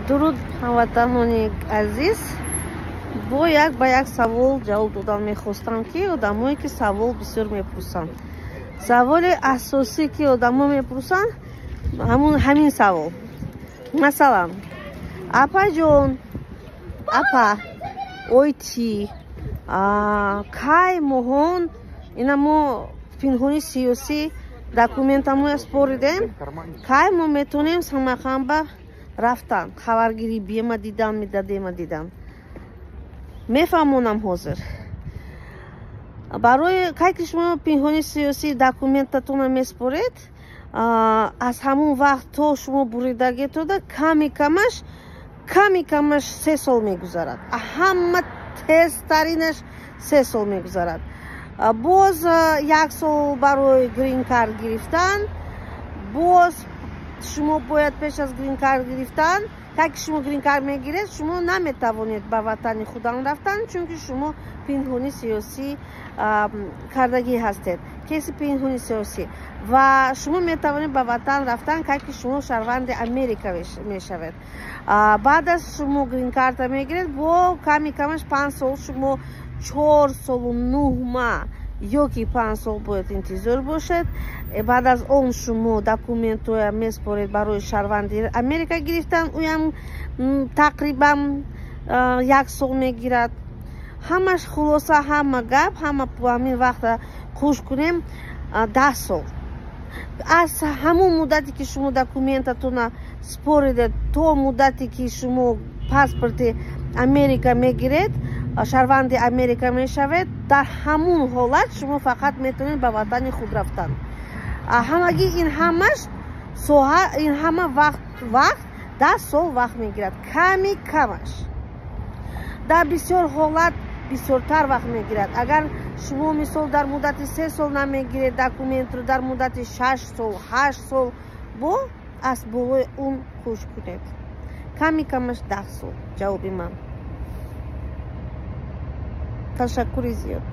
Дуруд, ҳамватанони азиз. Бо як ба як савол ҷавоб додан мехостам, ки одамое ки савол бисёр мепурсанд. Саволи асосӣ, ки одамо мепурсанд, ҳамун ҳамин савол. Масалан, апаҷон, апа, ойти кай моҳон ина мо пинҳони сиёсӣ документамоя споридем, кай мо метавонем Самарқандба рафтан, хабаргирӣ биема дидан медадема дидан? Мефаҳмонам ҳозир. Барои кай ки шумо пинҳони сиёсӣ документатона меспоред, аз ҳамун вақт то шумо буридагитода ками камаш 3 сол мегузарад. Ҳама тезтаринаш 3 сол мегузарад. Боз як сол барои грин-карт гирифтан. Боз шумо бояд пеш аз грин-карт гирифтан, так ки шумо грин-карт мегиред, шумо наметавонед ба ватани худан рафтан, чунки шумо пинҳони сиёсӣ кардагӣ ҳастед, кеси пинҳони сиёсӣ. Ва шумо метавонед ба ватан рафтан, кай ки шумо шаҳрванди Америка мешавед. Баъд аз шумо грин-карта мегиред, бо ками камаш 5 сол, шумо 4 солу 9 маҳ ё ки 5 сол бояд интизор бошед. Баъд аз он шумо документҳоя меспоред барои шаҳрванди Америка гирифтан, уям тақрибан як сол мегирад. Ҳамаш, хулоса, ҳама гап, ҳама ҳамин вақта хуш кунем, 10 сол. Аз ҳамун муддате ки шумо документатона споридед то муддате ки шумо паспорти Америка мегиред, шаҳрванди Америка мешавед, дар ҳамун ҳолат шумо фақат метавонед ба ватани худ рафтан. Ҳамагӣ ин ҳамаш соҳа, ин ҳама вақт 10 сол вақт мегирад ками камаш. Дар бисёр ҳолат бисёртар вақт мегирад. Агар шумо, мисол, дар муддати 3 сол намегиред документро, дар муддати 6 сол, 8 сол бо аз болои он кӯш кунед. Ками камаш 10 сол. Ҷавоби ман. Ташаккури зиёд.